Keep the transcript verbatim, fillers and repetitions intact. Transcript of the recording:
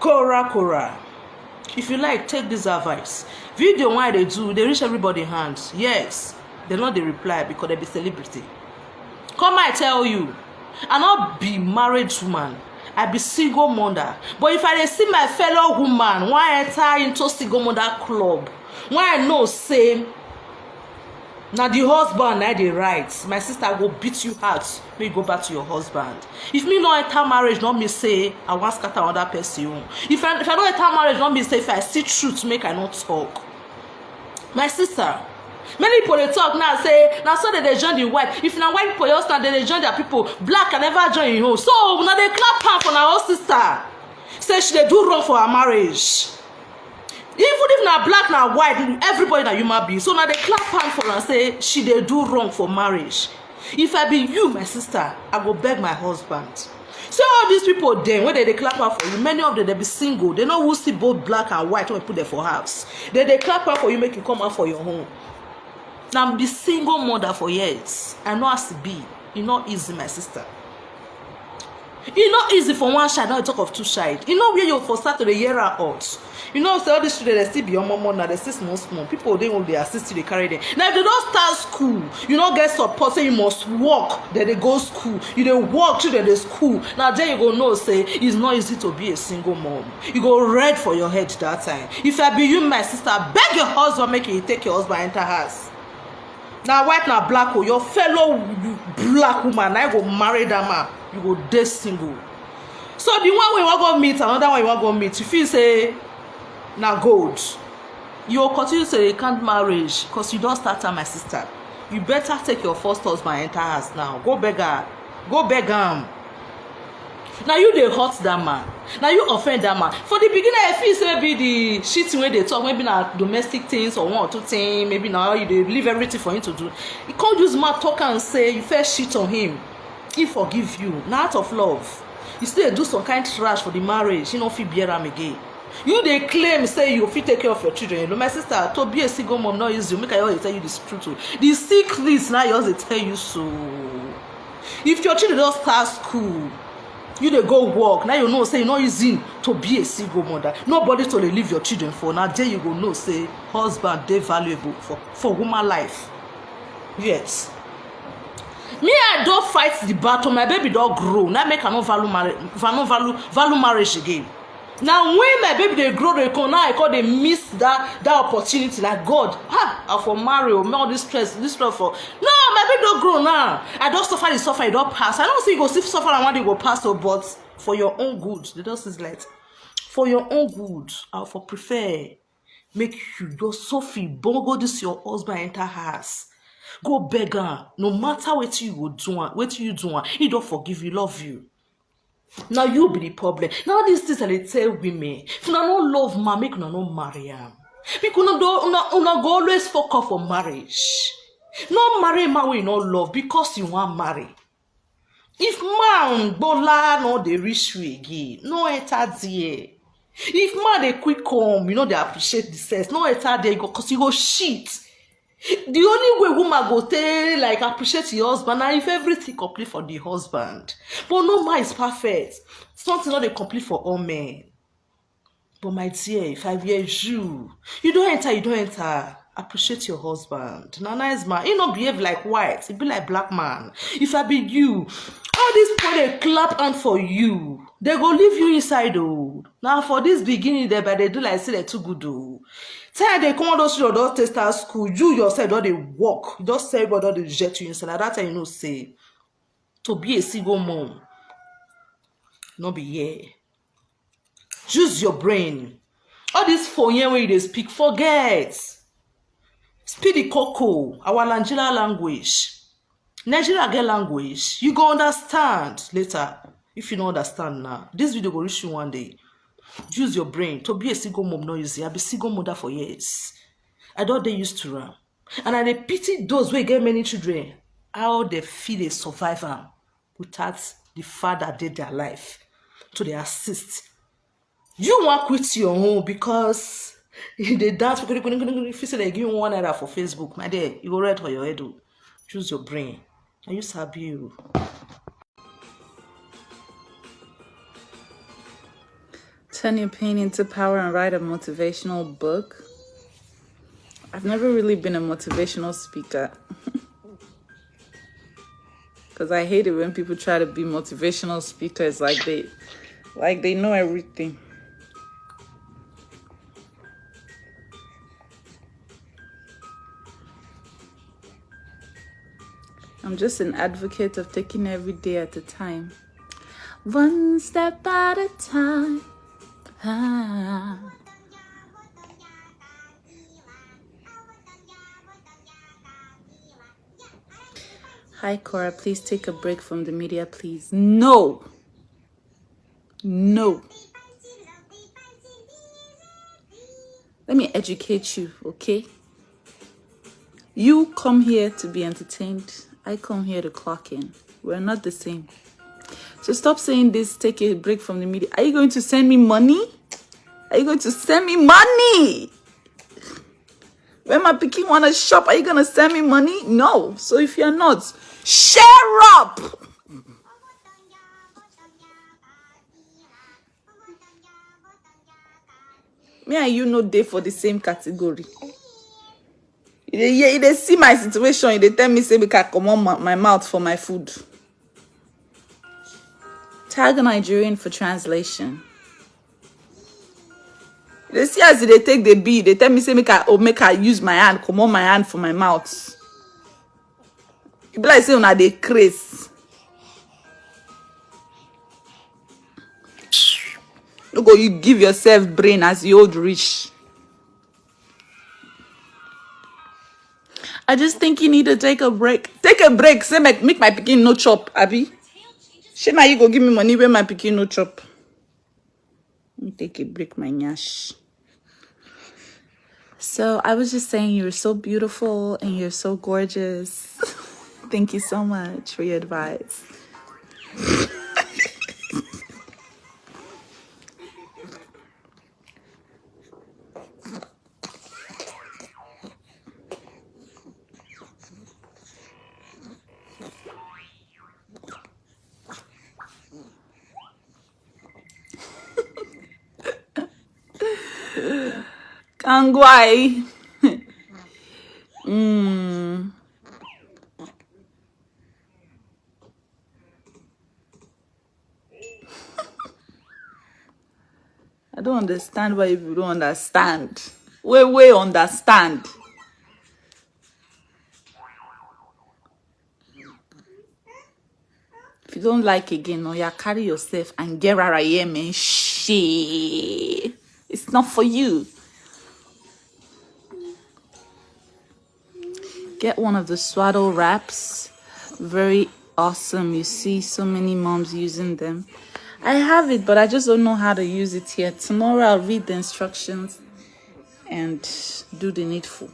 Kora kora. If you like, take this advice. Video wey I dey do, dey reach everybody hand. Yes, dem no dey reply because dem be celebrity. Come, I tell you, I no be married woman. I be single mother. But if I dey see my fellow woman wan enter into single mother club, wey I know say na the husband na dey right, my sister, go beat you out. Make you go back to your husband. If me no enter marriage, no mean say I wan scatter another person own. If I, if I no enter marriage, no mean say if I see truth, make I no talk. My sister, many people dey talk now say na so dem dey join the white. If na white people just now, dem dey join their people. Black can never join im own. So una dey clap hand for una own sister. Say she dey do wrong for her marriage. Even if na black, na white, everybody na human being. So una dey clap hand for am say she dey do wrong for marriage. If I be you, my sister, I go beg my husband. See all these people dem wey dem dey clap hand for you, many of them, dem be single. Dem no even see both black and white wey put them for house. Dem dey clap hand for you, make you come out for your own. Na be single mother for years. I know as e be. E no easy, my sister. E no easy for one side, now you talk of two side. E no where you for start to dey hear her out. You know say all these children, dem still be omomo now, dem still small small. People dey wey dey assist you, dey carry them. Now if dem don start school, you no get support, say you must work, dem dey go school. You dey work, children dey school. Na there you go know say it's not easy to be a single mom. You go red for your head that time. If I be you, my sister, beg your husband make he take your husband enter house. Na white, na black o, your fellow black woman, na you go marry that man, you go dey single. So the one wey you wan go meet, another one you wan go meet, you feel say na gold. You go continue to dey count marriage 'cause you don start am, my sister. You better take your first husband enter house now. Go beg her. Go beg am. Na you dey hurt that man. Na you offend that man. For the beginning, I feel say maybe the cheating wey dey talk, maybe na domestic things or one or two things, maybe na you dey leave everything for him to do. He come use mouth talk am say you first cheat on him. He forgive you. Na out of love. You still dey do some kind trash for the marriage. He no fit bear am again. You dey claim say you fit take care of your children alone. My sister, to be a single mom no easy. Make I always tell you the truth o. The secret na I just dey tell you so. If your children don start school, you dey go work, now you know say e no easy to be a single mother. Nobody to dey leave your children for. Na there you go know say husband dey valuable for, for woman life. Yes. Me, I don fight the battle. My baby don grow. Now make I no value marriage. I no value, value marriage again. Now when my baby dey grow, dey come, now I come dey miss that, that opportunity. Like, God, ha, I for marry o, all this stress, this stress for. No, my baby don grow now. I don suffer the suffer, e don pass. I no say you go still suffer and one day go pass o, but for your own good, they don see light. For your own good, I for prefer make you, your Sophie, bogo this your husband enter house. Go beg am. No matter wetin you go do am, wetin you do am, he don forgive you, love you. Now you be the problem. Now these things I dey tell women. If una no love man, make una no marry am. Because una, do, una, una go always fuck up for marriage. No marry man wey you no love because you wan marry. If man gbola no dey reach you again, no enter there. If man dey quick come, you no dey appreciate the sex, no enter there, you go, 'cause you go shit. The only way woman go take, like, appreciate your husband na if everything complete for the husband. But no man is perfect. Something no dey complete for all men. But my dear, if I were you, you don enter, you don enter. Appreciate your husband. Na nice man. He no behave like white. He be like black man. If I be you, all these people dey clap hand for you. They go leave you inside o. Now for this beginning, they, but they do like say they too good o. Time dey come, all those children don take start school. You yourself don dey work. You don sell, but don dey jet you inside. Na that time you know say to be a single mom no be here. Use your brain. All this phone here wey you dey speak, forget. Speak the koko, our Nigeria language. Nigeria get language. You go understand later. If you no understand now, this video go reach you one day. Use your brain. To be a single mom no easy. I be single mother for years. I don dey used to am. And I dey pity those wey get many children, how they feel dey survive am without the father dey their life to dey assist. You wan quit your own because you dey dance, you feel say they give you one naira for Facebook. My dear, you go red for your head o. Use your brain. Are you sabi o? Turn your pain into power and write a motivational book. I've never really been a motivational speaker. Because I hate it when people try to be motivational speakers, like they like they know everything. I'm just an advocate of taking every day at a time. One step at a time. Ah. Hi, Cora. Please take a break from the media, please. No. No. Let me educate you, okay? You come here to be entertained. I come here to clock in. We're not the same. So stop saying this, take a break from the media. Are you going to send me money? Are you going to send me money? When my pikin wanna shop, are you gonna send me money? No. So if you're not, share up. Me and you no dey for the same category. You dey hear, you dey see my situation, you dey tell me say make I comot my, my mouth for my food. Tag Nigerian for translation. You dey see as you dey take the be, you dey tell me say make I, oh, make I use my hand, comot my hand for my mouth. E be like say una dey craze. No go you give yourself brain as you old reach. I just think you need to take a break. Take a break. Say make, make my pikin no chop, abi. Shey na you go give me money when my pikin no chop. Let me take a break, my nyash. So I was just saying, you're so beautiful and you're so gorgeous. Thank you so much for your advice. Kangwai. Mm. I don't understand why people don't understand. Wait, wait, understand. If you don't like again, no, you carry yourself and get out of here, man. Shit. It's not for you. Get one of the swaddle wraps. Very awesome. You see so many moms using them. I have it, but I just don't know how to use it yet. Tomorrow I'll read the instructions and do the needful.